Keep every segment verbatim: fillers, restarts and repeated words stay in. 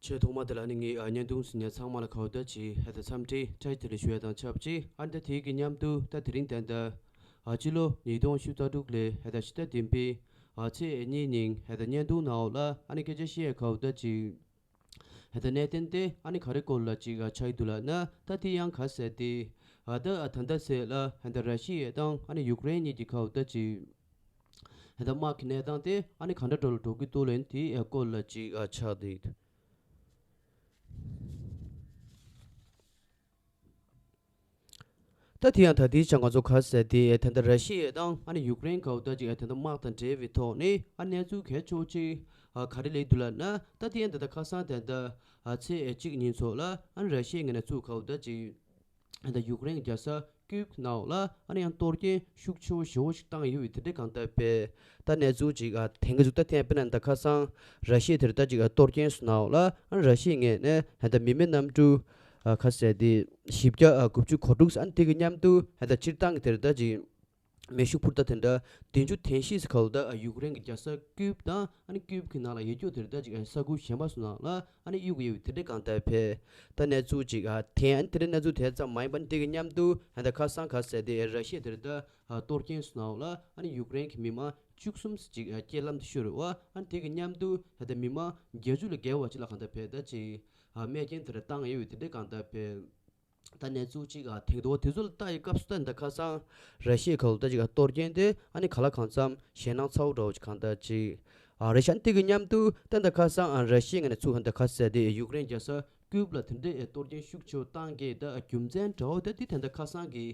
ཆེས་ཐོག་མ་དེ་ལ་ནི་ངས་ཨ་བརྙན་ཐུང་གཟིགས་མཁན་ཚང་མ་ལ་གའུ་ད་ཅིག་ཧད་ད་འཚམས་འདྲི་བཀྲ་ཤིས་བདེ་ལེགས་ཞུ་ཡ་དང་ཆབས་ཅིག་ཨ་ནི་ད་དེའི་གི་མཉམ་དུ་ད་དེ་རིང་ད་ལྟ་ཨ་སྤྱི་ལོ་ཉིས་སྟོང་བཅུ་དྲུག་ལོའི་ཧད་ད་ཕྱི་ཟླ་བདུན་པའི་ཨ་ཚེས་གཉིས་ཉིན་ཧད་ད་བརྙན་ཐུང་ནང་ལ་ཨ་ནི་སྐད་ཆ་བཤད་ཡ་གའུ་ད་ཅིག་ཧད་ད་གནད་དོན་དེ་ཨ་ནི་ག་རེ་སྐོར་ལ་ཅིག་ཨ་ཆགས་ཀྱི་འདུག་ལབ་ན། ད་དེ་ཡང་ག་ཟེར་དེ་ཨ་ད་ཨ་ད་ལྟ་ཟེར་ལ་ཧད་ད་ར་ཤི་ཡ་དང་ཨ་ནི་ཡུཀ་རེན་གཉིས་ཀྱི་གའུ་ད་ཅིག་ཧད་ད་དམག་གི་གནས་སྟངས་དེ་ཨ་ནི་ག་འདྲ་འགྲོ་ལ་འགྲོ་གི་འདུག་ལབ་ན་དེའི་སྐོར་ལ་ཅིག་ཨ་ཆགས་བསྡད་ཡོད། ད་དེ་ཡང་ད་ལྟའི་ཆ་ང་ཚོ་ག་ཟེར་དེ་ད་ལྟ་ར་ཤི་ཡ་དང་ཨ་ནི་ཡུཀ་རེན་གའུ་ད་ཅིག་ད་ལྟ་དམག་དང་འབྲེལ་བའི་ཐོག་ནས་ཨ་གནས་ཚུལ་གལ་ཆེ་བོ་ཅིག་ཨ་ག་རེ་སླེབས་འདུག་ལབ་ན། ད་དེ་ཡང་ད་ལྟ་ཁ་སང་ད་ལྟ་ཨ་ཚེས་གཅིག་ཉིན་ཚོ་ལ་ཨ་ནི་ར་ཤི་ཡའི་ངོས་ནས་ཚུར་གའུ་ད་ཅིག་ད་ལྟ་ཡུཀ་རེན་གྱི་རྒྱལ་ས་ཀིབ་ནང་ལ་ཨ་ནི་ཡང་གཏོར་སྐྱོན་ཤུགས་ཆེ་བོ་ཞེ་བོ་ཞིག་བཏང་ཡོད་པའི་དེ་འདྲའི་གང་ལྟར་བས་ད་གནས་ཚུལ་ཅིག་ཨ་དེང་གི་ཚུལ་ད་ཐེངས་དཔེར་ན་ད་ཁ་སང་ར་ཤི་ཡ་དེར་ད་ཅིག་ཨ་གཏོར་སྐྱོན་སོང་ནའང་ལ་ཨ་ནི་ར་ཤི་ཡའི་ངོས་ནས་ད་ལྟ་མི་མེད་གནམ་གྲུ་ཨ་ཁ་ཟེར་དེ་བཞི་བརྒྱ་ཨ་དགུ་བཅུ་གོ་དྲུག་ཨ་ནི་དེ་གི་མཉམ་དུ་ད་ལྟ་སྤྱིར་བཏང་གི་དེར་ད་ཅིག་མེ་ཤུགས་འཕུར་མདའ་དེ་འདྲ་བདུན་ཅུ་དོན་བཞི་ཙམ་ག་ལ་ད་ཡུཀ་རེན་གྱི་རྒྱལ་ས་ཀིབ་དང་ཨ་ནི་ཀིབ་གི་ནང་ལ་ཡོད་རྒྱུ་དེ་འདྲ་ཅིག་ས་ཁུལ་གཞན་པ་སོང་ནང་ལ་ཨ་ནི་གཡུག་ཡོད་དེ་འདྲ་གང་ལྟར་བས་ད་གནས་ཚུལ་ཅིག་ཨ་དེ་ཨ་ནི་དེ་འདྲ་གནས་ཚུལ་དེ་ཙམ་མ་ཡིན་པ་ནི་དེ་གི་མཉམ་དུ་ཨ་ད་ཁ་སང་ག་ཟེར་དེ་ར་ཤི་ཡ་དེ་འདྲ་ད་གཏོར་སྐྱོན་སོང་ནང་ལ་ཨ་ནི་ཡུཀ་རེན་གྱི་མི་མང་བཅུ་གསུམ་ཅིག་རྐྱེན་ལམ་དུ་ཤོར་བ་ཨ་ནི་དེ་གི་མཉམ་དུ་ཨ་ད་མི་མང་བརྒྱད་ཅུ་ལས་བརྒལ་བ་ཅིག་ལ་གང་ལྟར་བས་ད་ཅིག་ཨ་རྨས་སྐྱོན་དེ་འདྲ་བཏང་ཡོད་དེ་འདྲ་གང་ལྟར་བས། ད་གནས་ཚུལ་གཅིག་ཨ་ཐེངས་དོ་དེ་ཚོ་ལ་ལྟ་ཡི་སྐབས་སུ་ད་ད་ཁ་སང་ར་ཤི་ཡའི་ཁ་ལོ་ད་ཅིག་ཨ་གཏོར་སྐྱོན་དེ་ཨ་ནི་ག་ལ་གང་འཚམ་ཞེད་སྣང་ཚ་བོ་འདྲ་བོ་ཅིག་གང་ལྟར་ཅིག་ཨ་རེད་ཤག་དེ་གི་མཉམ་དུ་ད་ད་ཁ་སང་ཨ་ར་ཤི་ཡའི་ངོས་ནས་ཚུར་ཧན་ད་ཁ་ཟེར་དེ་ཡུཀ་རེན་རྒྱལ་ས་ཀིབ་ལ་དེ་འདྲའི་ཨེ་གཏོར་སྐྱོན་ཤུགས་ཆེ་བོ་བཏང་གི་ད་རྒྱུ་མཚན་འདྲ་བོ་དེ་དེ་ད་ད་ཁ་སང་གི་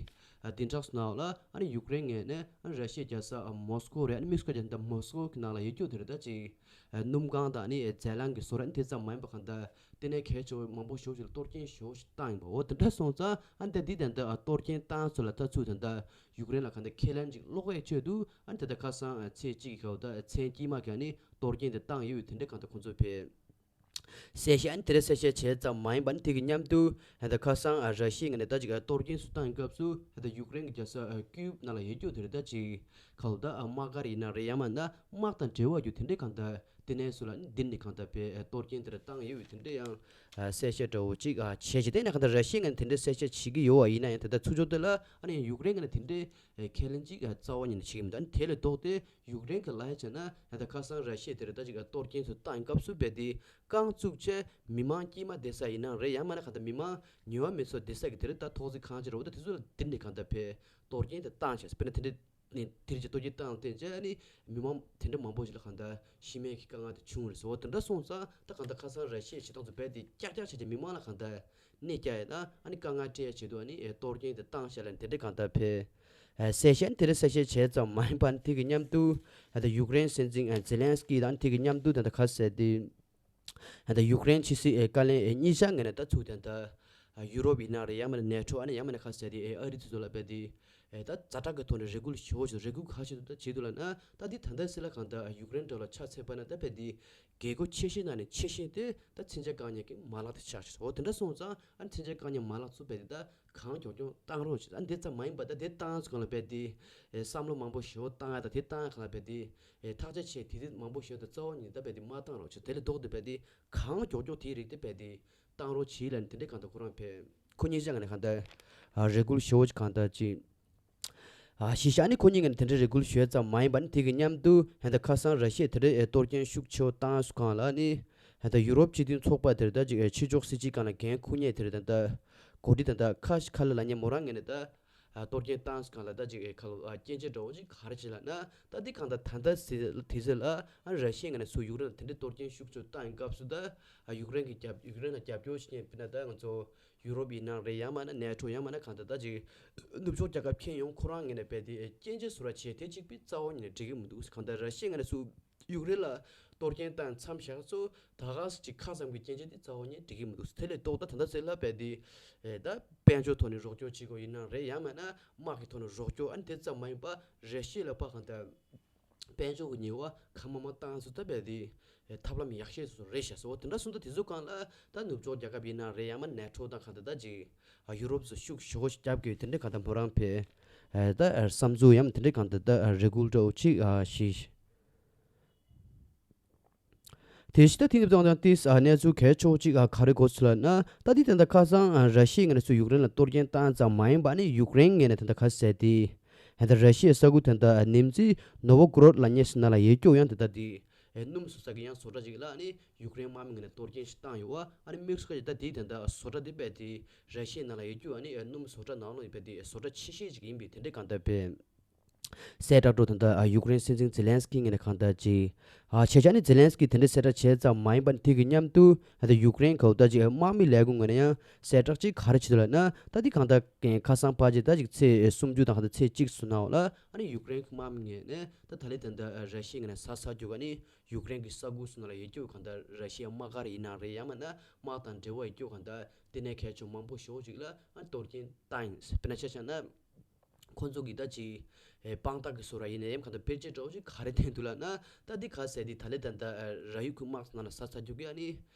ཨ་བདུན་ཕྲག་སུ་ནང་ལ་ཨ་ནི་ཡུཀ་རེན་ངོས་ནས་ཨ་ནི་ར་ཤི་ཡའི་རྒྱལ་ས་ཨ་མོ་སི་ཀོ་རེད། ཨ་ནི་མི་སྐོ་རྒྱལ་ད་མོ་སི་ཀོ་གི་ནང་ལ་ཡོད་རྒྱུ་དེ་རེད། ད་ཅིག་ཨ་སྣུམ་ཁང་དང་ཨ་ནི་ཨེ་ཛ་ལང་གི་བཟོ་གྲྭ་ཨ་ནི་དེ་ཙམ་མ་ཡིན་པ་གང་ལྟར། ལྟེ་གནས་གལ་ཆེ་བ་མང་པོ་ཞེ་པོ་ཞིག་ལ་གཏོར་སྐྱོན་ཞེ་པོ་ཞིག་བཏང་ཡིན་པ། འོ་དེ་འདྲ་སོང་ཙང་ཨ་ནི་ད་འདི་ད་ལྟ་ཨ་གཏོར་སྐྱོན་བཏང་ཚོ་ལ་ད་ཚུར་ད་ལྟ་ཡུཀ་རེན་ལ་ག་འདྲ་ཁས་ལེན་ཅིག་སློག་ཡས་ཆེད་དུ་ཨ་ནི་ད་ལྟ་ཁ་སང་ཨ་ཚེས་གཅིག་གི་སྐབས་ད་ཨ་མཚན་དཀྱིལ་མ་གི་ཨ་ནི་གཏོར་སྐྱོན་དེ་བཏང་ཡོད་དེ་འདྲ་གང་ལྟར་ཁོང་ཚོ་བས་གསལ་བཤད་ཨ་ནི་དེ་འདྲ་གསལ་བཤད་བྱས་ཙམ་མ་ཡིན་པ། ཨ་ནི་དེ་གི་མཉམ་དུ་ཨ་ནི་ད་ཁ་སང་ཨ་ར་ཤི་ཡའི་ངོས་ནས་ད་ཅིག་ཨ་གཏོར་སྐྱོན་ཚུར་བཏང་ཡི་སྐབས་སུ་ཨ་ནི་ད་ཡུཀ་རེན་གི་རྒྱལ་ས་ཨ་ཀིབ་ནང་ལ་ཡོད་རྒྱུ་དེ་རེད། ད་ཅིག་ག་ལ་ད་ཨ་དམག་སྒར་ཡིན་ན་རེད། ཡང་མིན་ན་དམག་དང་འབྲེལ་བ་ཡོད་རྒྱུ་དེ་འདྲ་གང་ལྟར། ལྟེ་གནས་སུ་ལ་འདི་ནས་གང་ལྟར་བས་གཏོར་སྐྱོན་དེ་འདྲ་བཏང་ཡོད་པའི་དེ་འདྲ་ཡང་གསལ་བཤད་འདྲ་བོ་ཅིག་བྱས་ཤིང་། དེ་ནས་གང་ལྟར་ར་ཤི་ཡའི་ངོས་ནས་དེ་འདྲ་གསལ་བཤད་བྱེད་ཀྱི་ཡོད་པ་ཡིན་ན་ཡང་། དེ་ལྟར་ཚུར་ཕྱོགས་དེ་ལ་ཨ་ནི་ཡུཀ་རེན་ངོས་ནས་དེ་འདྲའི་ཁས་ལེན་ཅིག་རྩ་བ་ཉིད་ནས་བྱེད་ཀྱི་མི་འདུག་ཨ་ནི་དེ་ལས་ལྡོག་སྟེ་ཡུཀ་རེན་གྱི་ལ་ཡ་བྱས་ན་ཡང་ད་ཁ་སང་ར་ཤི་ཡ་དེ་རེད། ད་ཅིག་གཏོར་སྐྱོན་ཚུར་བཏང་སྐབས་སུ་བས་དེ་རྐང་བཙུགས་བྱས་མི་མང་དཀྱུས་མ་བསྡད་ས་ཡིན་ན་རེད། ཡང་མིན་ན་གང་ལྟར་མི་མང་ཉེ་བ་མི་ཚོ་བསྡད་ས་གི་དེ་རེད། ད་ཐོག་བརྩེགས་ཁང་ཅིག་རེད་པ། ད་དེ་ཚོ་ལ་དེ་འདྲའི་གང་ལྟར་བས་གཏོར་སྐྱོན་དེ་བཏང་བྱས། དཔེར་ན་དེ་འདྲའི་ནས་དེར་གྱི་གཏོར་སྐྱོན་བཏང་སྟེ་བྱས་ནས་མི་མང་དེ་འདྲ་མང་པོ་ཞིག་ལ་གང་ལྟར་ཤི་རྨས་ཀྱི་དཀའ་ངལ་དེ་བྱུང་བ་རེད་ཟེར། འོ་དེ་འདྲ་སོང་ཙང་ད་གང་ལྟར་ཁ་སང་ར་ཤི་ཡའི་བྱེད་སྟངས་ཚོ་རྦད་དེ་ཀྱག་ཀྱག་བྱས་ཀྱི་མི་མང་ལ་གང་ལྟར་གནོད་སྐྱེལ་ཡས་དང་ཨ་ནི་དཀའ་ངལ་སྤྲད་ཡས་ཆེད་དུ་ཨ་ནི་ཨེ་གཏོར་སྐྱོན་དེ་བཏང་བཞག་ལབ་ནས་དེ་འདྲ་གང་ལྟར་བས་ཨེ་གསལ་བཤད་དེ་འདྲ་གསལ་བཤད་བྱས་ཙམ་མ་ཡིན་པ། ཨ་ནི་དེ་གི་མཉམ་དུ་ཨ་ད་ཡུཀ་རེན་སྲིད་འཛིན་ཨ་ཛེ་ལན་སི་ཀི་དང་དེ་གི་མཉམ་དུ་ད་ལྟ་ཁ་ཟེར་དེ། ད་ཡུཀ་རེན་ཕྱི་སྲིད་ཨེ་བཀའ་བློན་ཨེ་གཉིས་ཆ་ངོས་ནས་ད་ཚུར་ད་ལྟ་ཨ་ཡུ་རོབ་ཡིན་ན་རེད། ཡང་མིན་ན་ནེ་ཊོ། ཨ་ནི་ཡང་མིན་ན་ཁ་ཟེར་དེ་ཨེ་ཨ་རི་དེ་ཚོ་ལ་རྦད་དེ་ཨེ་ད་ཛ་དྲག་གི་ཐོག་ནས་རེ་སྐུལ་ཞེ་པོ་ཞིག་རེ་སྐུལ་ག་རེ་བྱེད་འདུག་ད་བྱེད་འདུག་ལབ་ན། ད་འདི་ད་ལྟ་སྲིད་ལ་གང་ལྟར་ཡུཀ་རེན་འདྲ་ལ་ཆ་མཚོན་པ་ན་ད་རྦད་དེ་རྒྱལ་ཁབ་ཆེ་ཤོས་ནང་ནས་ཆེ་ཤོས་དེ་ད་མཚོན་ཆ་བཀག་ཉར་གྱི་མ་ལག་དེ་ཆགས་ཤག་འོ་དེ་འདྲ་སོང་ཙང་ཨ་ནི་མཚོན་ཆ་བཀག་ཉར་མ་ལག་ཚོ་རྦད་དེ་ད་གང་མགྱོགས་མགྱོགས་བཏང་རོགས་བྱེད། ཨ་ནི་དེ་ཙམ་མ་ཡིན་པ་ད་དེ་བཏང་ཚོ་གང་ལ་རྦད་དེ་ཨེ་བསམ་བློ་མང་པོ་ཞེ་པོ་བཏང་ཡ་ད་དེ་བཏང་ཡ་གང་ལ་རྦད་དེ་ཨེ་ཐག་གཅོད་བྱས། དེ་དེ་མང་པོ་ཞེ་པོ་ད་རྩ་བ་ཉིད་ནས་ད་རྦད་དེ་མ་བཏང་རོགས་བྱེད། དེ་ལས་ལྡོག་སྟེ་རྦད་དེ་གང་མགྱོགས་མགྱོགས་དེའི་རིགས་དེ་རྦད་དེ་བཏང་རོགས་བྱེད་ལབ་ནས་དེ་འདྲའི་གང་ལྟར་ཁོ་རང་ཕེབས། ཁོ་གཉིས་ཆ་ངོས་ནས་གང་ལྟར་ཨ་རེ་སྐུལ་ཞེ་པོ་ཅིག་གང་ལྟར་ཅིག་ཨ་ཞིག་ཤ། ཨ་ནི་ཁོ་གཉིས་ངོས་ནས་དེ་འདྲའི་རེ་སྐུལ་ཞུས་ཙམ་མ་ཡིན་པ། ཨ་ནི་དེ་གི་མཉམ་དུ་ཧན་ད་ཁ་སང་ར་ཤི་ཡས་དེ་འདྲའི་ཨེ་གཏོར་སྐྱོན་ཤུགས་ཆེ་བོ་བཏང་སུ་གང་ལ་ཨ་ནི་ཧན་ད་ཡུ་རོབ་སྤྱི་མཐུན་ཚོགས་པ་དེར་ད་ཅིག་ཨེ་ཕྱི་ཕྱོགས་སྲིད་སྤྱི་ཁང་ལ་འགན་འཁུར་མཁན་དེར་ད་ལྟ་འགོ་ཁྲིད་ད་ལྟ་ཁ་ཤས་ཁ་ལ་ལ་ཉེ་མོ་རང་ངོས་ནས་ད་ཨ་གཏོར་སྐྱོན་བཏང་སུ་གང་ལ་ད་ཅིག་ཨེ་ཁ་ལ་ཨ་སྐྱོན་བརྗོད་འདྲ་བོ་ཅིག་ག་རེ་བྱེད་ལབ་ན། ད་འདི་གང་ལྟར་ད་ལྟ་སྲིད་དེ་ཚོ་ལ་ཨ་ར་ཤི་ཡ་ངོས་ནས་ཚུར་ཡུཀ་རེན་ལ་དེ་འདྲའི་གཏོར་སྐྱོན་ཤུགས་ཆེ་བཏང་ཡིན་སྐབས་སུ་ད་ཨ་ཡུཀ་རེན་གྱི་རྒྱབ་ཡུཀ་རེན་ལ་རྒྱབ་སྐྱོར་བྱེད་མཁན་དཔེར་ན་ད་ང་ཚོ་ཡུ་རོབ་ཡིན་ན་རེད། ཡང་མིན་ན་ནེ་ཊོ། ཡང་མིན་ན་གང་ལྟར་ད་ཅིག་ནུབ་ཕྱོགས་རྒྱལ་ཁབ་ཁྱོན་ཡོངས་ཁོ་རང་ངོས་ནས་རྦད་དེ་སྐྱོན་བརྗོད་བཟོ་འདྲ་བྱས་དེ་གཅིག་པུས་རྩ་བ་ཉིད་ནས་འགྲིག་གི་མི་འདུག་གང་ལྟར་ར་ཤི་ཡའི་ངོས་ནས་ཚུར་ཡུཀ་རེན་ལ་གཏོར་སྐྱོན་བཏང་མཚམས་བཞག་ཚོ་ད་ག་ཟེ་ཅིག་ཁ་ཙམ་གྱི་སྐྱོན་བརྗོད་དེ་རྩ་བ་ཉིད་འགྲིག་གི་མི་འདུག་དེ་ལས་ལྡོག་ད་ད་ལྟ་ཚེ་ལ་རྦད་དེ་ཨེ་ད་དཔལ་འབྱོར་ཐོག་ནས་རོགས་སྐྱོར་བྱེད་དགོས་ཡིན་ན་རེད། ཡང་མིན་ན་དམག་གི་ཐོག་ནས་རོགས་སྐྱོར། ཨ་ནི་དེ་ཙམ་མ་ཡིན་པ་ར་ཤི་ཡ་ལ་ཕར་གང་ལྟར་དཔལ་འབྱོར་གྱི་ཉེས་པ་གང་མང་མང་བཏང་སུ་ད་རྦད་དེ་ཐབས་ལམ་ཡག་ཤོས་སུ་རེད་ཤག་ཟེར། འོ་དེ་འདྲ་སོང་ད་དེ་ཚོ་སྒང་ལ་ད་ནུབ་ཕྱོགས་རྒྱལ་ཁབ་ཡིན་ན་རེད། ཡང་མིན་ན་ནེ་ཊོ་དང་གང་ལྟར་ད་ཅིག་ཡུ་རོབ་ཚོ་ཤུགས་ཞེ་པོ་ཞིག་རྒྱབ་དགོས་དེ་འདྲ་གང་ལྟར་མོ་རང་ཕེབས་ད་བསམ་ཚུལ་ཡང་དེ་འདྲ་གང་ལྟར་ད་རེ་སྐུལ་འདྲ་བོ་ཅིག་ཞིག་དེ་བཞིན་ད་དེ་ནི་བཏང་ཙང་ཏིས་ཨ་གནས་ཚུལ་གལ་ཆེ་བོ་གཅིག་ཨ་ག་རེ་གོ་ཚུལ་ལབ་ན། ད་དེ་དེ་འདྲ་ཁ་སང་ཨ་ར་ཤི་ཡའི་ངོས་ནས་ཚུར་ཡུཀ་རེན་ལ་གཏོར་སྐྱོན་བཏང་ཙམ་མ་ཡིན་པ་ནི་ཡུཀ་རེན་ངོས་ནས་དེ་འདྲ་ཁ་ཟེར་ཏེ། ཧན་ད་ར་ཤི་ཡའི་ས་ཁུལ་དེ་འདྲ་ནིམ་ཙི་ནོ་ཝོ་གོ་རོད་ལབ་མཁན་ཞིག་ནང་ལ་ཡོད་རྒྱུ་ཡང་དེ་འདྲ་དེ་སྣུམ་བཟོ་ས་གི་ཡང་བཟོ་གྲྭ་ཅིག་ལ་ནི་ཡུཀ་རེན་དམག་མི་ངོས་ནས་གཏོར་སྐྱོན་ཞིག་བཏང་ཡོད་པ། ཨ་ནི་དམིགས་སུ་བཀར་ཅིག་ད་དེ་དེ་འདྲ་བཟོ་གྲྭ་དེ་རྦད་དེ་ར་ཤི་ཡའི་ནང་ལ་ཡོད་རྒྱུ་ཨ་ནི་སྣུམ་བཟོ་གྲྭ་ནང་ལོགས་རྦད་དེ་བཟོ་གྲྭ་ཆེ་ཤོས་ཅིག་ཡིན་པས་དེ་འདྲའི་གང་ལྟར་པས། གསལ་བསྒྲགས་འགྲོ་དེ་འདྲ་ཡུཀ་རེན་སྲིད་འཛིན་ཛེ་ལན་སི་ཀི་ངོས་ནས་གང་ལྟར་ཅིག་ཨ་བྱས་ཙང་ནི་ཛེ་ལན་སི་ཀི་དེ་འདྲའི་གསལ་བསྒྲགས་བྱས་ཙམ་མ་ཡིན་པར་དེ་གི་མཉམ་དུ་ད་ལྟ་ཡུཀ་རེན་ག་ད་ཅིག་དམག་མི་ལས་ཁུངས་ངོས་ནས་ཡང་གསལ་བསྒྲགས་ཅིག་ག་རེ་བྱེད་འདུག་ལབ་ན། ད་དེ་གང་ལྟར་ཁ་སང་ཕལ་ཆེར་ད་ཅིག་ཚེས་སུམ་ཅུ་དང་གང་ལྟར་ཚེས་གཅིག་ཙམ་ནང་ལ་ཨ་ནི་ཡུཀ་རེན་གྱི་དམག་མི་ངོས་ནས་ད་ད་ལྟ་དེ་འདྲ་ར་ཤི་ཡའི་ངོས་ནས་ས་ས་རྒྱུག་ཨ་ནི་ཡུཀ་རེན་གྱི་ས་ཁུལ་སོགས་ནང་ལ་ཡོད་རྒྱུ་གང་ལྟར་ར་ཤི་ཡའི་དམག་སྒར་ཡིན་ན་རེད། ཡང་མིན་ན་དམག་དང་འབྲེལ་བ་ཡོད་རྒྱུ་གང་ལྟར་ལྟེ་གནས་གལ་ཆེ་མང་པོ་ཞེ་པོ་ཅིག་ལ་ཨ་གཏོར་སྐྱོན་བཏང་ཡིན། དཔེར་ན་ཆ་བཞག་ན། ཁོ་ཚོ་གིས་ད་ཅིག་ཨེ་དཔང་རྟགས་ཀྱི་བཟོ་འདྲ་ཡིན་ན་ཡང་གང་ལྟར་དཔེར་བརྗོད་འདྲ་བོ་ཞིག་ག་རེ་བསྟན་འདུག་ལབ་ན། ད་འདི་ག་ཟེར་དེ་ད་ལེ་ད་ད་ར་ཡུག་གི་དམག་ནང་ལ་ས་ས་རྒྱུག་གི་ཨ་ནི་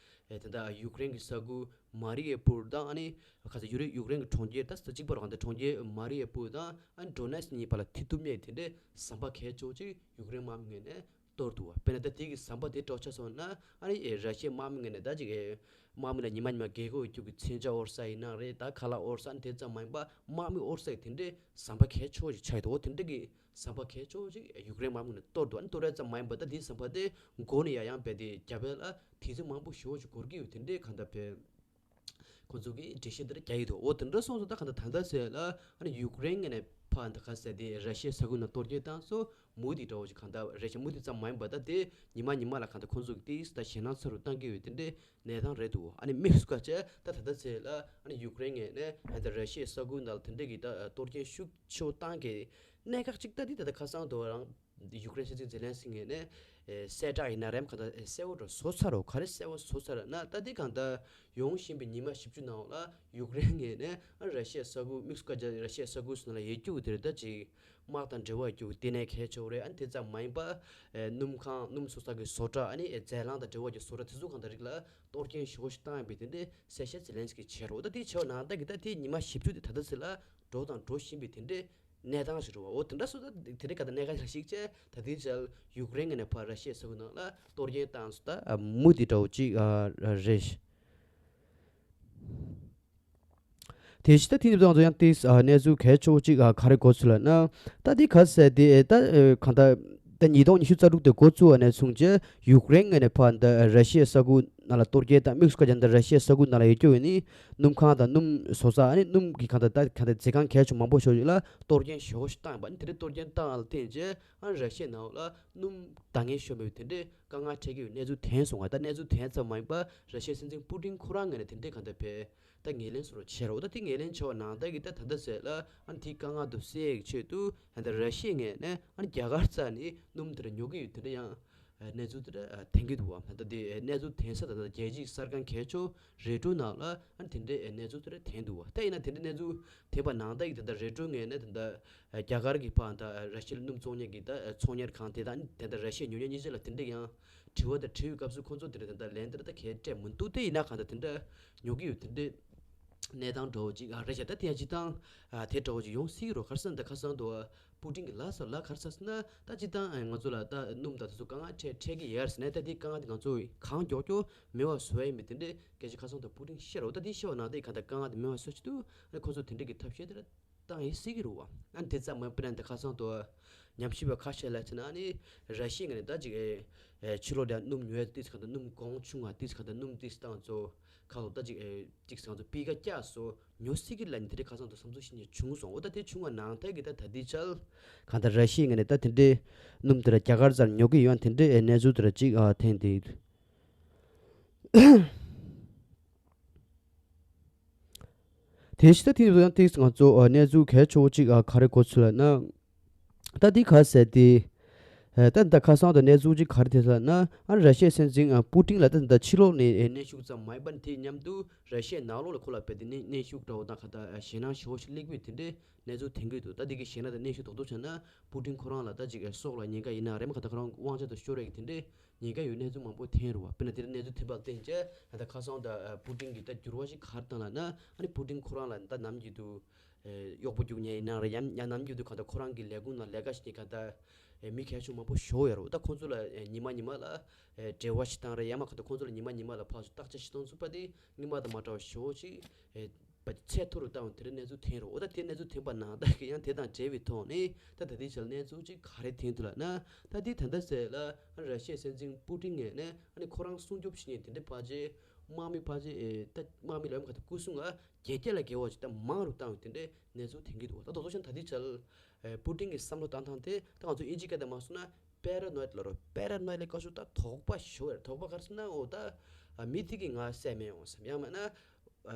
ཨེ་ད་ད་ཡུཀ་རེན་གྱི་ས་ཁུལ་མ་རི་ཨེ་པུར་དང་ཨ་ནི་ག་ཟེར་ཡུ་རེ་ཡུཀ་རེན་གྱི་གྲོང་ཁྱེར་ད་ས་གཅིག་པ་རུ་གང་ལྟར་གྲོང་ཁྱེར་མ་རི་ཨེ་པུར་དང་ཨ་ནི་ཌོ་ནེ་སི་གཉིས་བར་ལ་ཐི་ཐུབ་མེད་དེ་འདྲའི་ཟམ་པ་གལ་ཆེ་བོ་ཅིག་ཡུཀ་རེན་དམག་མི་ངོས་ནས་གཏོར་འདུག་བ། དཔེར་ན་ད་དེ་གི་ཟམ་པ་དེ་འདྲ་བོ་ཆགས་སོང་ན་ཨ་ནི་ཨེ་ར་ཤི་ཡའི་དམག་མི་ངོས་ནས་ད་ཅིག་ཨེ་དམག་མི་ལ་ཉི་མ་ཉི་མ་རྒས་གོག་རྒྱུག་གི་མཚོན་ཆ་དབོར་ས་ཡིན་ན་རེད། ད་ཁ་ལག་དབོར་ས་ཨ་ནི་དེ་ཙམ་མ་ཡིན་པ་དམག་མི་དབོར་ས་ཡི་དེ་འདྲའི་ཟམ་པ་གལ་ཆེ་བོ་ཞིག་ཆགས་ཡོད་དོ། དེ་འདྲ་གི་ཟམ་པ་གལ་ཆེ་བོ་ཞིག་ཡུཀ་རེན་དམག་མི་ངོས་ནས་གཏོར་འདུག་ཨ་ནི་གཏོར་ཡ་ཙམ་མ་ཡིན་པ་ད་དེའི་ཟམ་པ་དེ་མགོ་ནས་ཡར་ཡང་རྦད་དེ་རྒྱབ་ཡ་ལ་དུས་ཚོད་མང་པོ་ཞེ་བོ་ཞིག་འགོར་གི་ཡོད། དེ་འདྲའི་གང་ལྟར་བས། ཁོ་ཚོ་གིས་འགྲེལ་བཤད་འདི་འདྲ་རྒྱག་གི་འདུག་འོ་དེ་འདྲ་སོང་ཙང་ད་གང་ལྟར་ད་ལྟ་ཟེར་ལ་ཨ་ནི་ཡུཀ་རེན་ངོས་ནས་ཕར་འདི་ག་ཟེར་དེ་ར་ཤི་ཡའི་ས་ཁུལ་ནང་གཏོར་སྐྱོན་བཏང་སོང་། མུ་མཐུད་འདྲ་བོ་ཞིག་གང་ལྟར་རེད་ཤག་མུ་མཐུད་ཙམ་མ་ཡིན་པ་ད་དེ་ཉི་མ་ཉི་མ་ལ་གང་ལྟར་ཁོ་ཚོ་གིས་ཏིས་ད་ཞེད་སྣང་ཚ་རུ་བཏང་གི་ཡོད། དེ་འདྲའི་གནས་སྟངས་རེད་འདུག་ཨ་ནི་དམིགས་སུ་བཀར་བྱས་ད་ད་ལྟ་ཟེར་ལ་ཨ་ནི་ཡུཀ་རེན་ངོས་ནས་ད་ལྟ་ར་ཤི་ཡའི་ས་ཁུལ་ནང་ལ་དེ་འདྲའི་གི་ད་གཏོར་སྐྱོན་ཤུགས་ཆེ་བོ་བཏང་གི་གནད་འགག་ཅིག་ད་དེ་ད་ལྟ་ཁ་སང་དུ་རང་ཡུཀ་རེན་སྲིད་འཛིན་ཛེ་ལན་སི་ངོས་ནས་ཨེ་གསལ་བསྒྲགས་ཡིན་ན་རེམ་ག་ད་ཨེ་གསལ་བོ་འདྲ་བཟོ་ཚར་རོ། ག་རེ་གསལ་བོ་བཟོ་ཚར་ན་ད་འདི་གང་ལྟར་ཡོང་བཞིན་པའི་ཉི་མ་བཞི་བཅུ་ནང་ལ་ཡུཀ་རེན་ངོས་ནས་ཨ་ར་ཤི་ཡའི་ས་ཁུལ་དམིགས་སུ་བཀར་ར་ཤི་ཡའི་ས་ཁུལ་སོགས་ལ་ཡོད་རྒྱུ་དེར་ད་ཅིག་དམག་དང་འབྲེལ་བ་ཡོད་རྒྱུ་ལྟེ་གནས་གལ་ཆེ་བོ་རེད། ཨ་ནི་དེ་ཙམ་མ་ཡིན་པ་ཨེ་སྣུམ་ཁང་སྣུམ་བཟོ་ས་གི་བཟོ་གྲྭ་ཨ་ནི་ཨེ་རྫས་རླངས་དང་འབྲེལ་བ་ཡོད་བཟོ་གྲྭ་དེ་ཚོ་གང་ལྟར་རིགས་ལ་གཏོར་སྐྱོན་ཞེ་པོ་ཞིག་བཏང་ཡོད་པའི་དེ་འདྲའི་གསལ་བཤད་ཛེ་ལན་སི་ཀིས་བྱས་རོགས། ད་དེ་བྱས་པ་ནང་ལྟར་གྱི་ད་དེ་ཉི་མ་བཞི་བཅུ་དེ་ད་ལྟ་ཚེ་ལ་འགྲོ་དང་འགྲོ་བཞིན་པའི་དེ་འདྲའི་གནས་སྟངས་ཤིག་རེད་བ། འོ་དེ་འདྲ་སོང་ཙང་དེ་འདྲའི་ག་ད་གནད་འགག་ཞིག་བྱས་ད་དེའི་ཆར་ཡུཀ་རེན་ངོས་ནས་ཕར་ར་ཤི་ཡའི་ས་ཁུལ་ནང་ལ་གཏོར་སྐྱོན་བཏང་སོང་། ད་མུ་མཐུད་འདྲ་བོ་ཅིག་རེད། དེ་བཞིན་ད་དེ་ནི་ང་ཚོ་ཡང་ཏིས་གནས་ཚུལ་གལ་ཆེ་བོ་ཅིག་ག་རེ་གོ་ཚུལ་ལབ་ན། ད་དེ་ག་ཟེར་དེ་ད་གང་ལྟར་ད་ཉིས་སྟོང་ཉི་ཤུ་རྩ་དྲུག་དེ་འགོ་བཙུགས་པ་ནས་བཟུང་བྱས་ཡུཀ་རེན་ངོས་ནས་ཕར་ད་ར་ཤི་ཡའི་ས་ཁུལ་ནང་ལ་གཏོར་སྐྱོན་དང་དམིགས་སུ་བཀར་ཀྱང་ད་ར་ཤི་ཡའི་ས་ཁུལ་ནང་ལ་ཡོད་རྒྱུ་ཡོད་ནི་སྣུམ་ཁང་དང་སྣུམ་བཟོ་ས་ཨ་ནི་སྣུམ་གྱི་གང་ལྟར་ད་གང་ལྟར་རྫས་ཁང་གལ་ཆེ་མང་པོ་ཞིག་ལ་གཏོར་སྐྱོན་ཞེ་པོ་ཞིག་བཏང་ཡོད་པ། ཨ་ནི་དེ་འདྲའི་གཏོར་སྐྱོན་བཏང་བ་ལ་བརྟེན་བྱས་ཨ་ནི་ར་ཤི་ཡའི་ནང་ལ་སྣུམ་འདང་ངེས་ཤོར་བའི་དེ་འདྲའི་དཀའ་ངལ་འཕྲད་ཀྱི་ཡོད་གནས་ཚུལ་ཐོན་སོང་བ། ད་གནས་ཚུལ་ཐོན་ཙམ་མ་ཡིན་པར་ར་ཤི་ཡའི་སྲིད་འཛིན་པུ་ཏིན་ཁོ་རང་ངོས་ནས་དེ་འདྲའི་གང་ལྟར་བས་ད་ངོས་ལེན་སོགས་བྱས་རོགས། ད་དེ་ངོས་ལེན་བྱས་པ་ནང་ལྟར་གྱི་ད་ད་ལྟ་ཟེར་ལ་ཨ་ནི་དེའི་དཀའ་ངལ་དུ་སེལ་ཡག་ཆེད་དུ་ད་ལྟ་ར་ཤི་ཡའི་ངོས་ནས་ཨ་ནི་རྒྱ་གར་རྩ་ནས་སྣུམ་དེ་འདྲ་ཉོ་གི་ཡོད་དེ་འདྲ་ཡང་གནས་ཚུལ་དེ་འདྲ་ཐོན་གྱི་འདུག་བ། ད་ལྟ་དེ་གནས་ཚུལ་ཐོན་ས་ད་ལྟ་རྒྱལ་སྤྱིའི་གསར་ཁང་གལ་ཆེ་རེ་ཊོ་ནང་ལ་ཨ་ནི་དེ་འདྲའི་གནས་ཚུལ་དེ་འདྲ་ཐོན་འདུག་བ། ད་ཡིན་ན་དེ་འདྲའི་གནས་ཚུལ་ཐོན་པ་ནང་ལྟར་གྱི་ད་ལྟ་རེ་ཊོ་ངོས་ནས་ད་ལྟ་རྒྱ་གར་གྱི་ཕར་ད་ར་ཤི་ཡ་ལ་སྣུམ་བཙོང་མཁན་གྱི་ད་ཚོང་གཉེར་ཁང་དེ་དང་དེ་ད་ར་ཤི་ཡ་ཉོ་མཁན་གཉིས་ཆ་ལ་དེ་འདྲ་ཡང་དྲི་བ་དང་དྲི་བའི་སྐབས་སུ་ཁོ་ཚོ་དེ་འདྲ་ད་ལན་དེ་འདྲ་ད་གས་སྤྲད་མི་འདུག་དེ་ཡིན་ན་གང་ལྟར་དེ་འདྲ་ཉོ་གི་ཡོད་དེ་འདྲའི་གནས་སྟངས་འདྲ་བོ་ཅིག་ཨ་རེད་ཤག་ད་དེ་ཡང་སྤྱིར་བཏང་ཨ་དེ་འདྲ་བོ་ཅིག་ཡོང་སྲིད་ཀྱི་རེད། ག་རེ་ཟེར་ན་ད་ཁ་སང་དུ་པུ་ཏིན་གྱིས་ལབ་ས་ལ་ག་རེ་ཟེར་ན་ད་སྤྱིར་བཏང་ང་ཚོ་ལ་ད་སྣུམ་དང་དེ་ཚོ་དཀའ་ངལ་འཕྲད་འཕྲད་ཀྱི་ཡོད་རེད་ཟེར་ནས་ད་དེ་དཀའ་ངལ་དེ་ང་ཚོ་གང་མགྱོགས་མགྱོགས་མེད་པ་བཟོ་ཡ་ཡིན་པའི་དེ་འདྲའི་སྐད་ཆ་ཁ་སང་དུ་པུ་ཏིན་བཤད་རོགས། ད་དེ་བཤད་པ་ནང་དེ་གང་ལྟར་དཀའ་ངལ་དེ་མེད་པ་བཟོ་ཆེད་དུ་ཁོ་ཚོ་དེ་འདྲའི་གི་ཐབས་ཤེས་དེ་འདྲ་བཏང་ཡིན་སྲིད་ཀྱི་རེད་བ། ཨ་ནི་དེ་ཙམ་མ་ཡིན་པ་ནས་ད་ཁ་སང་དུ་ཉམས་ཞིབ་པ་ཁ་ཤས་ལ་བྱས་ན་ཨ་ནི་ར་ཤི་ཡའི་ངོས་ནས་ད་ཅིག་ཨེ་ཕྱི་ལོགས་ལ་སྣུམ་ཉོ་ཡ་དེ་ཏིས་གང་ལྟར་སྣུམ་གོང་ཆུང་བ་ཏིས་གང་ལྟར་སྣུམ་ཏིས་བཏང་ཚོ་ཁ་ལོ་ད་ཅིག་ཨེ་ཏིས་གང་ཚོ་སྤུས་ཀ་བསྐྱར་སོ་ཉོ་སྲིད་ཀྱི་ལ་ནི་དེ་འདྲའི་ཁ་སང་དུ་བསམ་ཚུལ་ཞིག་ནས་བྱུང་སོང་། འོ་ད་དེ་བྱུང་བ་ནང་ཐད་ཀྱི་ད་ད་ལྟའི་ཆར་གང་ལྟར་ར་ཤི་ཡའི་ངོས་ནས་ད་དེ་འདྲའི་སྣུམ་དེ་འདྲ་རྒྱ་གར་རྩར་ཉོ་གི་ཡོད་དེ་འདྲའི་ཨེ་གནས་ཚུལ་དེ་འདྲ་ཅིག་ཨ་ཐོན་ཏེ། དེ་བཞིན་ད་དེ་ཡང་ཏིས་ང་ཚོ་ཨ་གནས་ཚུལ་གལ་ཆེ་བོ་གཅིག་ཨ་ག་རེ་གོ་ཚུལ་ལབ་ན། ད་འདི་ག་ཟེར་ཏེ། ཨ་ད་ད་ཁ་སང་དུ་གནས་ཚུལ་གཅིག་ག་རེ་ཐོན་ལབ་ན། ཨ་ར་ཤི་ཡའི་སྲིད་འཛིན་ཨ་པུ་ཏིན་ལ་ད་ད་ཕྱི་ལོགས་ནས་ཨ་གནོན་ཤུགས་ཙམ་མ་ཡིན་པར་དེའི་མཉམ་དུ་ར་ཤི་ཡའི་ནང་ལོགས་ལ་ཁོ་ལ་རྦད་དེ་གནོན་གནོན་ཤུགས་འདྲ་བོ་དང་ག་ད་ཨ་ཞེད་སྣང་ཞེ་པོ་ཞིག་སླེབས་པའི་དེ་འདྲའི་གནས་ཚུལ་ཐོན་གྱི་འདུག་ད་འདི་གི་ཞེད་སྣང་དང་གནོན་ཤུགས་རྡོག་རྡོག་བྱས་ན་པུ་ཏིན་ཁོ་རང་ལ་ད་ཅིག་ཨ་སྲོག་ལ་ཉེན་ཁ་ཡིན་ན་རེད་མ་ག་ད་ཁོ་རང་དབང་ཆ་དང་ཤོར་ཡ་གི་དེ་འདྲའི་ཉེན་ཁ་ཡོད་གནས་ཚུལ་མང་པོ་ཐོན་རེད་བ། དཔེར་ན་དེ་འདྲ་གནས་ཚུལ་ཐོན་པ་ལ་བརྟེན་བྱས་ད་ལྟ་ཁ་སང་ད་ཨ་པུ་ཏིན་གྱིས་ད་འགྱུར་བ་ཞིག་ག་རེ་བཏང་ལབ་ན། ཨ་ནི་པུ་ཏིན་ཁོ་རང་ལ་ད་ནམ་རྒྱུན་དུ་ཨེ་གཡོག་པོ་རྒྱུག་མཁན་ཡིན་ན་རེད། ཡང་ཡང་ནམ་རྒྱུན་དུ་གང་ལྟར་ཁོ་རང་གི་ལས་ཁུངས་ནང་ལས་ཀ་བྱེད་མཁན་གང་ལྟར་ ཨེ་མི་གལ་ཆུང་མང་པོ་ཞོ་ཡོད་རེད། ད་ཁོང་ཚོ་ལ་ཨེ་ཉི་མ་ཉི་མ་ལ་ཨེ་འབྲེལ་བ་ཞིག་བཏང་རེད། ཡང་མ་ག་ད་ཁོང་ཚོ་ལ་ཉི་མ་ཉི་མ་ལ་ཕར་ཚུར་བརྟག་དཔྱད་ཞིག་གཏོང་ཚུགས་པ་དེ་སྔོན་མ་དང་མ་འདྲ་བ་ཞོ་ཅིག་ཨེ་པ་ཚད་མཐོ་རུ་བཏང་བ་དེ་འདྲའི་གནས་ཚུལ་ཐོན་རེད། འོ་ད་དེ་གནས་ཚུལ་ཐོན་པ་ནང་ལྟར་གྱི་ཡང་དེ་དང་འབྲེལ་བའི་ཐོག་ནས་ད་ད་ལྟའི་ཆར་གནས་ཚུལ་ཅིག་ག་རེ་ཐོན་འདུག་ལབ་ན། ད་དེ་ད་ལྟ་ཟེར་ལ་ཨ་ནི་ར་ཤི་ཡའི་སྲིད་འཛིན་པུ་ཏིན་ངོས་ནས་ཨ་ནི་ཁོ་རང་སྲུང་སྐྱོབ་བྱེད་མཁན་དེ་འདྲའི་ཕལ་ཆེར་དམག་མི་ཕལ་ཆེར་ཨེ་ད་དམག་མི་ལ་ཡང་ག་ད་སྐུ་སྲུང་ཨ་བརྒྱད་བརྒྱ་ལས་བརྒལ་བ་ཅིག་ད་མང་རུ་བཏང་བའི་དེ་འདྲའི་གནས་ཚུལ་ཐོན་གྱི་འདུག་ད་དོ་དོ་ཤང་ད་ལྟའི་ཆར་ཨེ་པུ་ཏིན་གྱི་བསམ་བློ་བཏང་སྟངས་དེ་ད་ང་ཚོ་དབྱིན་ཇི་སྐད་དུ་མ་སོང་ན་པེ་ར་ནོ་ཡིད་ལབ་རོ། པེ་ར་ནོ་ཡིད་ལ་བཀའ་ཤོག་ད་དོགས་པ་ཞུ་བར་དོགས་པ་ག་རེ་ཟེར་ན། འོ་ད་ཨ་མི་དེ་གིས་ང་བསད་མི་ཡོང་བསམ། ཡང་མིན་ན་ཨ་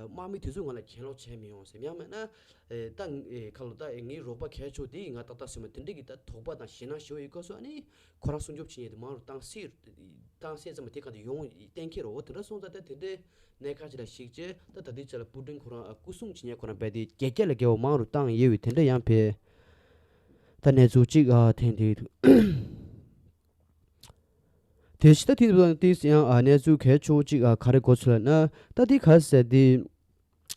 དམག་མི་དེ་ཚོས་ང་ལ་གྱེན་ལོག་བྱས་མི་ཡོང་བསམ། ཡང་མིན་ན་ཨེ་ད་ཨེ་ཁ་ལོ་ད་ཨེ་ངའི་རོགས་པ་གལ་ཆེ་བ་དེ་ཡིས་ང་ཏག་ཏག་བཟོས་མ། དེ་འདྲ་གི་ད་དོགས་པ་དང་ཞེད་སྣང་ཞེ་པོ་ཡོད་སྐབས་སུ་ཨ་ནི་ཁོ་རང་སྲུང་སྐྱོབ་བྱེད་མཁན་དེ་མང་རུ་བཏང་སྲིད། བཏང་སྲིད་ཙམ་དེ་ག་དུས་ཡོང་གཏན་འཁེལ་རོ། དེ་འདྲ་སོང་ཙང་ད་དེ་འདྲའི་གནད་འགག་ཅིག་ལ་གཞིགས་བྱས་ད་ད་ལྟའི་ཆ་ལ་པུ་ཏིན་ཁོ་རང་ཨ་སྐུ་སྲུང་བྱེད་མཁན་ཁོ་རང་རྦད་དེ་བརྒྱད་བརྒྱ་ལས་བརྒལ་བ་མང་རུ་བཏང་ཡོད་པའི་དེ་འདྲ་ཡང་བས་ད་གནས་ཚུལ་གཅིག་ཨ་ཐོན་བསྡད་འདུག་དེ་ཕྱི་ད་དེ་དང་དེ་ཡང་ཨ་གནས་ཚུལ་གལ་ཆེ་བོ་གཅིག་ཨ་ག་རེ་གོ་ཚུལ་ལབ་ན། ད་དེ་ག་ཟེར་དེ་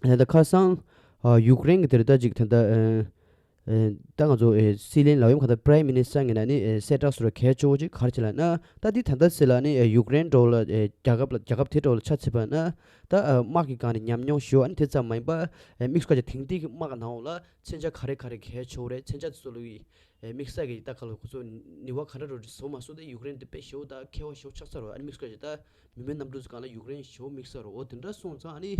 ད་ཁ་སང་ཨ་ཡུཀ་རེན་གྱི་དེར་ད་ཅིག་ད་ད་ཨ་ཨ་ད་ང་ཚོ་ཨེ་སྲིད་བློན་ལ་ཡོང་ག་ད་Prime Minister ངོས་ནས་ནི་ཨེ་གསལ་བསྒྲགས་སུ་ར་གལ་ཆེ་བོ་ཅིག་ག་རེ་བྱས་ལབ་ན། ད་དེ་ད་ལྟ་ཟེར་ལ་ནི་ཨེ་ཡུཀ་རེན་འགྲོ་ལ་ཨེ་རྒྱལ་ཁབ་ལ་རྒྱལ་ཁབ་དེ་འགྲོ་ལ་ཆ་བྱས་པ་ན་ད་ཨ་དམག་གི་སྒང་ནས་ཉམས་མྱོང་ཞུ་བ་ནི་དེ་ཙམ་མ་ཡིན་པ་ཨེ་དམིགས་སུ་བཀར་ཅིག་དེང་དུས་ཀྱི་དམག་ནང་ལ་མཚོན་ཆ་ག་རེ་ག་རེ་གལ་ཆེ་བོ་རེད། མཚོན་ཆ་དེ་ཚོ་ལ་ཡི་ཨེ་དམིགས་བསལ་གྱི་ད་ག་ལ་ཁོ་ཚོ་ནུས་པ་ག་འདྲ་རོ་བཟོ་མ་བཟོ་དེ་ཡུཀ་རེན་དེ་དཔེ་ཞེ་པོ་ད་མཁས་པ་ཞེ་པོ་ཆགས་ཚར་རོ། ཨ་ནི་དམིགས་སུ་བཀར་ཅིག་ད་མི་མེད་གནམ་གྲུ་ཚོ་སྒང་ལ་ཡུཀ་རེན་ཞེ་པོ་དམིགས་ས་རོ། འོ་དེ་འདྲ་སོང་ཙང་ཨ་ནི་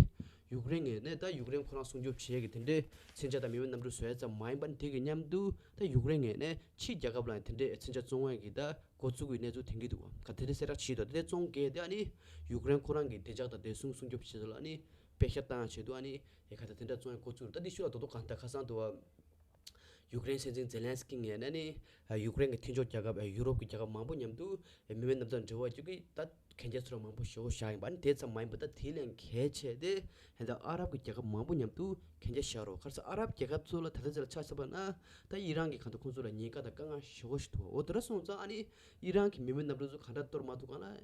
ཡུཀ་རེན་ངོས་ནས་ད་ཡུཀ་རེན་ཁོ་རང་སྲུང་སྐྱོབ་བྱེད་ཀྱི་དེ་འདྲའི་མཚོན་ཆ་དང་མི་མེད་གནམ་གྲུ་བཟོ་ཡ་ཙམ་མ་ཡིན་པ་ནི་དེ་གི་མཉམ་དུ་ད་ཡུཀ་རེན་ངོས་ནས་ཕྱིའི་རྒྱལ་ཁབ་ལ་ཡང་དེ་འདྲའི་མཚོན་ཆ་བཙོང་ཡ་གི་ད་འགོ་བཙུགས་ཀྱི་གནས་ཚུལ་ཐོན་གྱི་འདུག་ག་དེ་འདྲའི་གསལ་བསྒྲགས་བྱས་འདུག་དེ་འདྲའི་བཙོང་མཁན་དེ་ཨ་ནི་ཡུཀ་རེན་ཁོ་རང་གི་བདེ་འཇགས་དང་བདེ་སྲུང་སྲུང་སྐྱོབ་བྱེད་ས་ལ་ཨ་ནི་པེ་ཤག་བཏང་ཡ་ཆེད་དུ་ཨ་ནི་ཡ་ག་ད་དེ་འདྲ་བཙོང་ཡ་འགོ་བཙུགས་རེད། ད་འདི་ཤུ་ལ་རྡོག་རྡོག་གང་ལྟར་ཁ་སང་དུ་བ། ཡུཀ་རེན་སྲིད་འཛིན་ཛེ་ལན་སི་ཀི་ངོས་ནས་ནི་ཡུཀ་རེན་གྱི་མཐུན་ཕྱོགས་རྒྱལ་ཁབ་ཡུ་རོབ་ཀྱི་རྒྱལ་ཁབ་མང་པོ་མཉམ་དུ་མི་མེད་གནམ་ཐང་འབྲེལ་བ་བཅུག་གི་ད་གན་རྒྱ་ཚུར་མང་པོ་ཞེ་པོ་བཞག་ཡིན་པ་ནི་དེ་ཙམ་མ་ཡིན་པ་ད་དེ་ལས་གལ་ཆེ་དེ་ཧན་ད་ཨ་རབ་ཀྱི་རྒྱལ་ཁབ་མང་པོ་མཉམ་དུ་གན་རྒྱ་བཞག་རོགས། ག་རེ་ཟེར་ཨ་རབ་རྒྱལ་ཁབ་ཚོ་ལ་ད་ལྟ་ཚེ་ལ་ཆ་བཞག་པ་ན་ད་ཨི་རན་གྱི་གང་ལྟར་ཁོང་ཚོ་ལ་ཉེན་ཁ་དང་དཀའ་ངལ་ཞེ་པོ་ཞིག་འདུག་འོ་དེ་འདྲ་སོང་ཙང་ཨ་ནི་ཨི་རན་གྱི་མི་མེད་གནམ་གྲུ་ཚོ་ག་འདྲ་གཏོར་མ་ཐུབ་གང་ལ་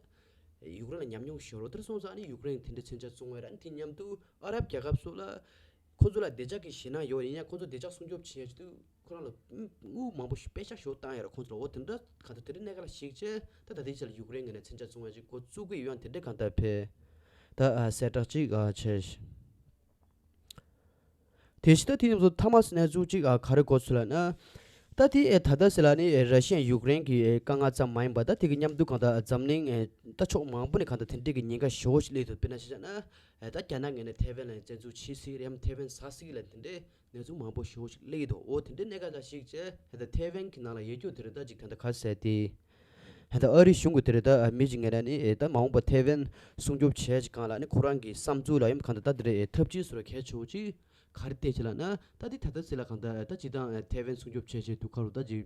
ཡུཀ་རེན་ལ་ཉམས་མྱོང་ཞེ་པོ་རོ། དེ་འདྲ་སོང་ཙང་ཨ་ནི་ཡུཀ་རེན་གྱི་དེ་འདྲ་མཚོན་ཆ་བཙོང་བས་ར་ཨ་ནི་དེ་མཉམ་དུ་ཨ་རབ་རྒྱལ་ཁབ་ཚོ་ལ་ཁོང་ཚོ་ལ་བདེ་འཇགས་ཀྱི་ཞེད་སྣང་ཡོད་ཡིན་ཡང་ཁོང་ཚོ་བདེ་འཇགས་སྲུང་སྐྱོབ་བྱེད་ཡ་ཆེད་དུ་ཁོ་རང་ལ་དངུལ་མང་པོ་ཞིག་པེ་ཤག་ཞོ་བཏང་ཡ་ར་ཁོང་ཚོ་ལ་འོ་དེ་འདྲ་གང་ལྟར་དེ་འདྲའི་གནད་འགག་ལ་གཞིགས་བྱས་ད་ད་ལྟའི་ཆ་ལ་ཡུཀ་རེན་ངོས་ནས་མཚོན་ཆ་བཙོང་ཡ་ཅིག་འགོ་བཙུགས་ཀྱི་ཡོད་ཡང་དེ་འདྲའི་གང་ལྟར་ཕེ་ད་ཨ་གསལ་བསྒྲགས་ཅིག་ཨ་བྱས། དེ་བཞིན་ད་དེ་ཡིན་ཚོ་ཐ་མ་སི་གནས་ཚུལ་ཅིག་ཨ་ག་རེ་གོ་ཚུལ་ལ་ན། ད་དེ་ཨེ་ད་ལྟ་སི་ལ་ནི་ཨེ་ར་ཤི་ཡ་ཡུཀ་རེན་གྱི་ཨེ་དཀའ་ངལ་ཙམ་མ་ཡིན་པ་ད་དེ་གི་མཉམ་དུ་གང་ལྟར་འཛམ་གླིང་ཨེ་ད་ཕྱོགས་མང་པོ་ནས་གང་ལྟར་དེ་འདྲའི་གི་ཉེན་ཁ་ཞེ་པོ་ཞིག་སླེབས་འདུག་དཔེར་ན་ཆ་བཞག་ན་ཨེ་ད་རྒྱ་ནག་ངོས་ནས་ཐེ་ཝན་ལ་བཙན་འཛུལ་བྱེད་སྲིད་རེད་ཡང་ཐེ་ཝན་ཟ་སྲིད་ལ་དེ་འདྲའི་གནས་ཚུལ་མང་པོ་ཞེ་པོ་ཞིག་སླེབས་ཀྱི་འདུག་འོ་དེ་འདྲའི་གནད་འགག་ལ་གཞིགས་བྱས་ད་ཐེ་ཝན་གྱི་ནང་ལ་ཡོད་རྒྱུ་དེ་རེད་ད་ཅིག་ད་ལྟ་ག་རེ་ཟེར་དེ། ད་ཨ་རི་གཞུང་གི་དེ་རེད་ད་མི་ཅིག་ངོས་ནས་ནི་ད་མ་འོངས་པ་ཐེ་ཝན་སྲུང་སྐྱོབ་བྱས་ཅིག་གང་ལ་ནི་ཁོ་རང་གི་བསམ་ཚུལ་ལ་ཡང་གང་ལྟར་ད་དེ་རེད་ཐབས་ཇུས་སུ་ར་གལ་ཆེ་བོ་ཅིག་ག་རེ་བལྟས་ཅིག་ལབ་ན་ད་དེ་ད་ལྟ་ཟེར་ལ་གང་ལྟར་ད་ཅིག་དང་ཐེ་ཝན་སྲུང་སྐྱོབ་བྱས་བྱས་དུས་ཁ་རུ་ད་ཅིག་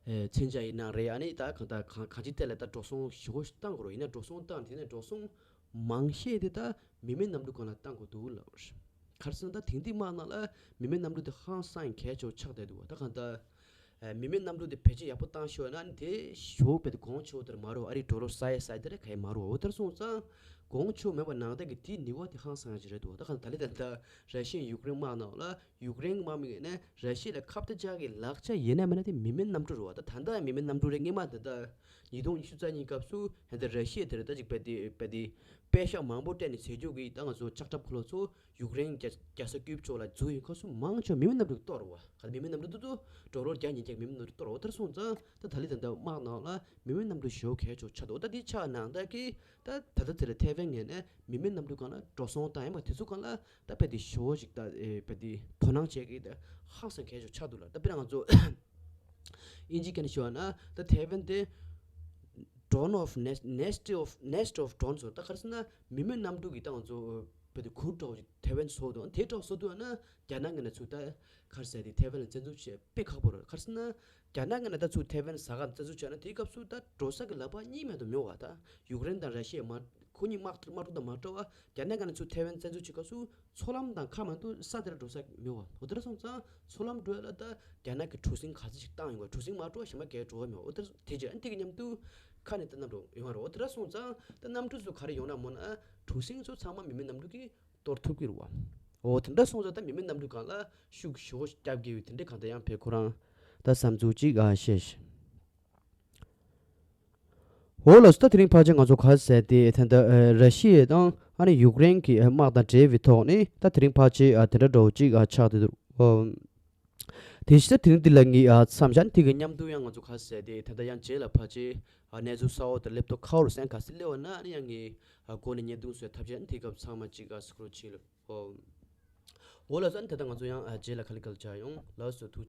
མཚོན་ཆ་ཡིན་ན་རེད། ཨ་ནི་ད་གང་ལྟར་གང་གང་ཅིའི་ཐད་ལ་ད་འགྲོ་སོང་ཞེ་པོ་ཞིག་བཏང་དགོས་རེད། ཡིན་ན་འགྲོ་སོང་བཏང་དེ་ནས་འགྲོ་སོང་མང་ཤས་དེ་ད་མི་མེད་གནམ་གྲུ་སྒང་ལ་བཏང་དགོས་འདུག་ལབ་རེད། ག་རེ་ཟེར་ན་ད་དེང་དུས་དམག་ནང་ལ་མི་མེད་གནམ་གྲུ་དེ་ཧང་སང་གལ་ཆེ་བོ་ཆགས་བསྡད་འདུག་བ། ད་གང་ལྟར་ཨ་མི་མེད་གནམ་གྲུ་དེ་བེད་སྤྱོད་ཡག་པོ་བཏང་ཤོར་ན་ནི་དེ་ཞེ་པོ་དཔེ་དེ་གོང་ཆེ་བོ་དེར་མ་རུང་། ཨ་རིའི་ཌོ་ལར་ས་ཡ་ས་ཡ་དེ་རེད་ག་ཡེ་མ་རུང་བ། འོ་དེར་སོང་ཙང་གོང་ཆེ་བོ་མེད་པ་ནང་བསྟན་གྱི་དེའི་ནུས་པ་དེ་ཧང་སང་ཡག་ཅིག་རེད་འདུག་ད་གང་ད་ལྟ་ད་ལྟ་ར་ཤི་ཡ་ཡུཀ་རེན་དམག་ནང་ལ་ཡུཀ་རེན་དམག་མི་ངོས་ནས་ར་ཤི་ཡ་ལ་ཁ་གཏད་བཅག་གི་ལག་ཆ་ཡིན་ན་མིན་ན་དེ་མི་མེད་གནམ་གྲུ་རེད་བ། ད་ད་ལྟ་མི་མེད་གནམ་གྲུ་རེད། སྔོན་མ་ད་ལྟ་ཉིས་སྟོང་ཉི་ཤུ་རྩ་གཉིས་སྐབས་སུ་ཧན་ད་ར་ཤི་ཡ་དེ་རེད་ད་ཅིག་དཔེ་དེ་དཔེ་དེ་པེ་ཤག་མང་པོ་སྤྲད་ནས་ཟས་རྒྱུ་གི་ད་ང་ཚོ་ལྕགས་ཁྲབ་ཁོ་ལོ་ཚོ་ཡུཀ་རེན་རྒྱ་རྒྱལ་ས་ཀིབ་ཕྱོགས་ལ་འཛུལ་ཡོང་སྐབས་སུ་མང་ཆེ་བ་མི་མེད་གནམ་གྲུ་གཏོར་བ། ག་མི་མེད་གནམ་གྲུ་དེ་ཚོ་ཌོ་ལར་བརྒྱ་ཉིས་བརྒྱ་མི་མེད་གནམ་གྲུ་གཏོར་བ། དེར་སོང་ཙང་ད་ད་ལི་ད་ལྟ་དམག་ནང་ལ་མི་མེད་གནམ་གྲུ་ཞེ་པོ་གལ་ཆེ་བོ་ཆགས་འདུག་ད་འདི་ཆགས་ནང་ད་ཀི་ད་ད་ལྟ་དེ་ལ་ཐེ་ཝན་ངོས་ནས་མི་མེད་གནམ་གྲུ་སྒང་ལ་འགྲོ་སོང་བཏང་ཡིན་པ་དེ་ཚོ་སྒང་ལ་ད་དཔེ་དེ་ཞེ་པོ་ཞིག་ད་ཨེ་དཔེ་དེ་དོ་སྣང་བྱེད་ཀྱི་ད་ཧང་སང་གལ་ཆེ་བོ་ཆགས་འདུག་ལ། ད་དཔེར་ན་ང་ཚོ་དབྱིན་ཇིའི་སྐད་ནས་ཞུ་བ་ན་ད་ཐེ་ཝན་དེ་drone of nest nest of nest of drones ཟེར། ད་ག་རེ་ཟེར་ན་མི་མེད་གནམ་གྲུ་གི་ད་ང་ཚོ་བོད་དེ་གུར་འདྲ་བོ་ཅིག་ཐེ་ཝན་བཟོ་འདུག་དེ་འདྲ་བཟོ་འདུག་ན་རྒྱ་ནག་གི་ནས་ཚུར་ད་ག་རེ་ཟེར་དེ་ཐེ་ཝན་ལ་བཙན་འཛུལ་བྱེད་དཔེ་ཁག་པོ་རེད། ག་རེ་ཟེར་ན་རྒྱ་ནག་གི་ནས་ད་ཚུར་ཐེ་ཝན་ཟ་ག་བཙན་འཛུལ་བྱས་ན་དེའི་སྐབས་སུ་ད་འགྲོ་ས་གི་ལག་པ་གཉིས་མེད་དུ་མི་འོང་བ། ད་ཡུཀ་རེན་དང་ར་ཤི་ཡ་མ་ཁོ་གཉིས་དམག་དམག་འཁྲུག་དང་མ་འདྲ་བ་རྒྱ་ནག་གི་ནས་ཚུར་ཐེ་ཝན་བཙན་འཛུལ་བྱེད་སྐབས་སུ་མཚོ་ལམ་དང་ཁ་མ་འདུག་ས་དེར་འགྲོ་ས་མི་འོང་བ། འོ་དེར་སོང་ཙང་མཚོ་ལམ་འགྲོ་ཡ་ལ་ད་རྒྱ་ནག་གི་གྲུ་གཟིངས་ག་ཚོད་ཞིག་བཏང་ཡོང་བ། གྲུ་གཟིངས་མ་འགྲོ་བ་གཞན་པ་གའི་འགྲོ་བ་མི་འོང་། འོ་དེར་དེ་རྗེས་ཨ་ནི་དེ་གི་མཉམ་དུ་ཁ་ནས་ད་གནམ་གྲུ་ཡོང་བ་རེད། འོ་དེ་འདྲ་སོང་ཙང་ད་གནམ་གྲུ་ཚོ་ག་རེ་ཡོང་ན་མོ་ན་གྲུ་གཟིངས་ཚོ་ཚང་མ་མི་མེད་གནམ་གྲུ་གིས་གཏོར་ཐུབ་ཀྱི་རེད་བ། འོ་དེ་འདྲ་སོང་ཙང་ད་མི་མེད་གནམ་གྲུ་སྒང་ལ་ཤུགས་ཞེ་པོ་རྒྱབ་དགོས་པའི་དེ་འདྲའི་གང་ལྟར་ཡང་བས་ཁོ་རང་ད་བསམ་ཚུལ་གཅིག་ཨ་བཤད། འོ་ལགས་སོ། ད་དེ་རིང་ཕལ་ཆེར་ང་ཚོ་ག་རེ་ཟེར་དེ་ད་ལྟ་ཨ་ར་ཤི་ཡ་དང་ཨ་ནི་ཡུཀ་རེན་གྱི་ཨ་དམག་དང་འབྲེལ་བའི་ཐོག་ནས་ད་དེ་རིང་ཕལ་ཆེར་ཨ་དེ་འདྲ་འདྲ་བོ་ཅིག་ཨ་ཆགས་བསྡད་འདུག་ཨོ། དེ་བཞིན་ད་དེ་རིང་འདི་ལ་ངས་ཨ་བསམ་བྱ་ནི་དེ་གི་མཉམ་དུ་ཡང་ང་ཚོ་ག་རེ་ཟེར་དེ་ད་ལྟ་ཡང་རྗེས་ལ་ཕལ་ཆེར་ཨ་གནས་ཚུལ་གསར་བ་དང་སླེབས་ཐོག་ཁ་བོར་སེང་ག་སེ་སླེབས་པ་ན་ཨ་ནི་ཡང་ངས་ཨ་སྒོ་ནས་བརྙན་ཐུང་བཟོས་ཐབས་བྱས་ནི་དེ་སྐབས་ཚང་མ་ཅིག་ཨ་གཟིགས་རོགས་བྱེད་ལ། ཨོ། འོ་ལགས་སོ། ཨ་ནི་ད་ལྟ་ང་ཚོ་ཡང་ཨ་རྗེས་ལ་ག་ལེ་ག་ལེ་བྱ་ཡོང་། ལགས་སོ། ཐུགས་རྗེ་ཆེ།